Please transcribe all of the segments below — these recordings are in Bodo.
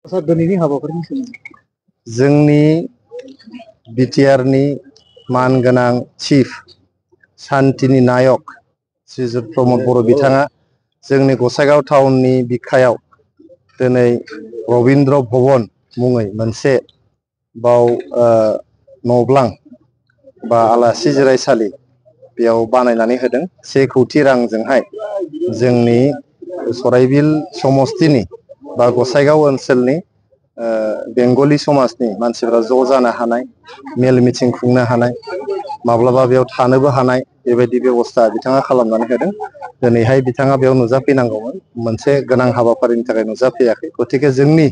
आसा दिनैनि हाबाफारिनि सोमोन्दै जोंनि बिटिआरनि मानगोनां चिफ सान्थिनि नायक श्रीजुत प्रमद बर' बिथाङा जोंनि गसाइगाव टाउननि बिखायाव दिनै रबीन्द्र भवन मुङै मोनसे बाव न'ब्लां बा आलासि जिरायसालि बेयाव बानायनानै होदों 1 कौटि रांजोंहाय जोंनि सराइबिल समस्तिनि बा गसाइगाव ओनसोलनि बेंगलि समाजनि मानसिफोरा ज' जानो हानाय मेल मिटिं खुंनो हानाय माब्लाबा बेयाव थानोबो हानाय बेबायदि बेबस्था बिथाङा खालामनानै होदों। दिनैहाय बिथाङा बेयाव नुजाफैनांगौमोन मोनसे गोनां हाबाफारिनि थाखाय नुजाफैयाखै गतिके जोंनि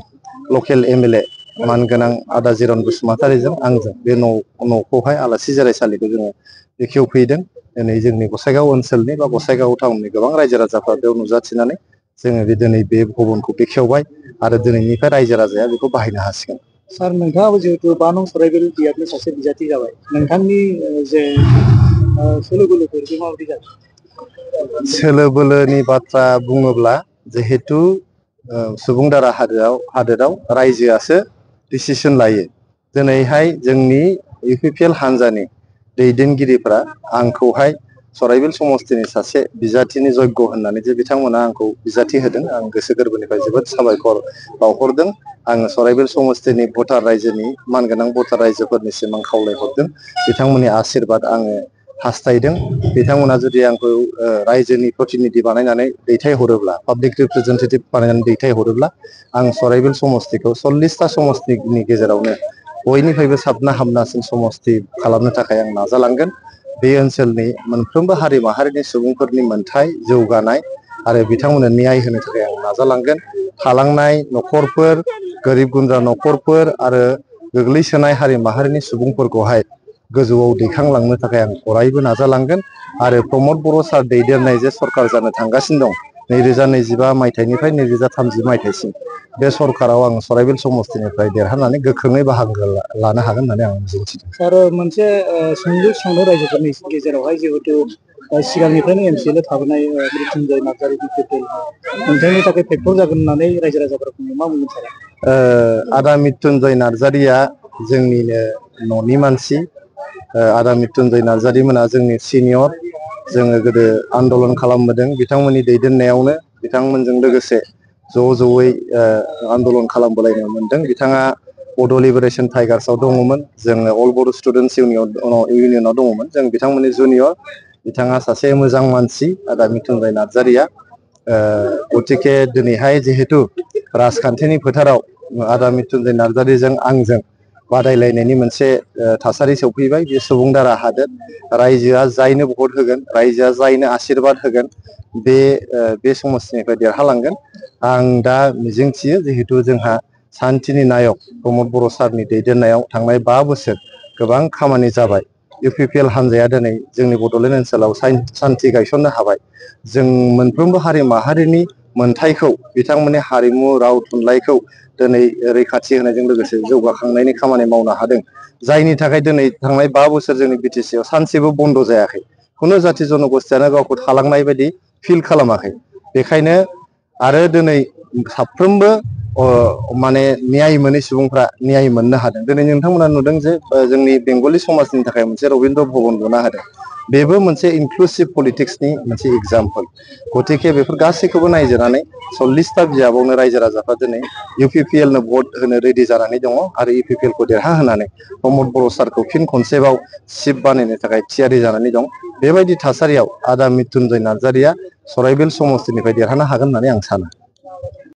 लकेल एमएलए मानगोनां आदा जिरन बसुमतारीजों आंजों बे न'खौहाय आलासि जिरायसालिखौ जोङो बेखेवफैदों। दिनै जोंनि गसाइगाव ओनसोलनि बा गसाइगाव टाउननि गोबां रायजो राजाफ्रा बेयाव नुजाथिनानै जोङो दिनै बे भबनखौ बेखेवबाय आरो दिनैनिफ्राय रायजो राजाया बेखौ बाहायनो हासिगोन। सार नोंथाङाबो जिहेतु 5 नं सराइबिल बियादनि सासे बिजाथि जाबाय नोंथांनि जे सोलो बोलोफोर बे माबायदि जागोन? सोलो बोलोनि बाथ्रा बुङोब्ला जिहेतु सुबुं दारा हादोराव रायजोआसो डिसिसन लायो। दिनैहाय जोंनि इउपिपिएल हान्जानि दैदेनगिरिफ्रा आंखौहाय सराइबिल समस्तिनि सासे बिजाथिनि जग्य होननानै जे बिथांमोना आंखौ बिजाथि होदों आं गोसो गोरबोनिफ्राय जोबोद साबायखर बावहरदों। आङो सराइबिल समस्तिनि भटार रायजोनि मानगोनां भटार रायजोफोरनिसिम आं खावलायहरदों बिथांमोननि आशीर्बाद आङो हास्थायदों। बिथांमोना जुदि आंखौ रायजोनि प्रतिनिधि बानायनानै दैथायहरोब्ला पाब्लिक रिप्रेजेन्टेटिभ बानायनानै दैथायहरोब्ला आं सराइबिल समस्तिखौ 40टा समस्तिनि गेजेरावनो बयनिफ्रायबो साबना हामनासिन समस्ति खालामनो थाखाय आं नाजालांगोन। बे ओनसोलनि मोनफ्रोमबो हारि माहारिनि सुबुंफोरनि मोनथाय जौगानाय आरो बिथांमोननो न्याय होनो थाखाय आं नाजालांगोन। थालांनाय न'खरफोर गोरिब गुन्द्रा न'खरफोर आरो गोग्लैसोनाय हारि माहारिनि सुबुंफोरखौहाय गोजौआव दैखांलांनो थाखाय आं अरायबो नाजालांगोन आरो प्रमद बर' सार दैदेननाय जे सरकार जानो थांगासिनो दं 2025 मायथाइनिफ्राय 2030 मायथाइसिम बे सरकाराव आं सराइबिल समस्तिनिफ्राय देरहानानै गोख्रोङै बाहागो लानो हागोन होननानै आं मिजिंथिदों। सार मोनसे सोंलु सोंनो रायजोफोरनि गेजेरावहाय जिहेतु सिगांनिफ्रायनो एमसिएल थाबोनाय मृत्युंजय नार्जारि नोंथांनि थाखाय फेक्टर जागोन होननानै रायजो राजाफोरा बुङो मा बुंगोन सार? आदा मृत्युंजय नार्जारिया जोंनिनो न'नि मानसि। आदा मृत्युंजय नार्जारि मोना जोंनि सिनियर जोङो गोदो आन्दलन खालामबोदों बिथांमोननि दैदेननायावनो बिथांमोनजों लोगोसे ज'यै आन्दलन खालामबोलायनो मोनदों। बिथाङा बड' लिबारेसन टाइगार्सआव दङमोन जोङो अल बर' स्टुडेन्टस इउनियनाव दङमोन जों बिथांमोननि जुनियर बिथाङा सासे मोजां मानसि आदा मृत्युंजय नार्जारिया। गतिके दिनैहाय जिहेतु राजखान्थिनि फोथाराव आदा मृत्युंजय नार्जारिजों आंजों बादायलायनायनि मोनसे थासारि सौफैबाय। बे सुबुं दारा हादोर रायजोआ जायनो भट होगोन रायजोआ जायनो आशीर्बाद होगोन बे समस्तिनिफ्राय देरहालांगोन। आं दा मिजिंथियो जिहेतु जोंहा सान्थिनि नायक प्रमद बर' सारनि दैदेननायाव थांनाय 5 बोसोर गोबां खामानि जाबाय। इउपिपिएल हान्जाया दिनै जोंनि बड'लेण्ड ओनसोलाव सान्थि गायसननो हाबाय। जों मोनफ्रोमबो हारि माहारिनि मोनथायखौ बिथांमोननि हारिमु राव थुनलाइखौ दिनै रैखाथि होनायजों लोगोसे जौगाखांनायनि खामानि मावनो हादों। जायनि थाखाय दिनै थांनाय 5 बोसोर जोंनि बिटिसिआव सानसेबो बन्द जायाखै। खुनु जाथि जनगोष्ठीयानो गावखौ थालांनाय बायदि फिल खालामाखै। बेखायनो आरो दिनै साफ्रोमबो माने न्याय मोनै सुबुंफ्रा न्याय मोननो हादों। दिनै नोंथांमोना नुदों जे जोंनि बेंगलि समाजनि थाखाय मोनसे रबीन्द्र भवन लुना होदों। बेबो मोनसे इनक्लुसिभ पलिटिक्सनि मोनसे एग्जाम्पल। गतिके बेफोर गासैखौबो नायजोबनानै 40टा बिजाबावनो रायजो राजाफ्रा दिनै इउपिपिएलनो भट होनो रेडि जानानै दङ आरो इउपिपिएलखौ देरहाहोनानै प्रमद बर' सारखौ फिन खनसेबाव चिफ बानायनो थाखाय थियारि जानानै दं। बेबायदि थासारियाव आदा मृत्युंजय नार्जारिया सराइबिल समस्तिनिफ्राय देरहानो हागोन होननानै आं सानो।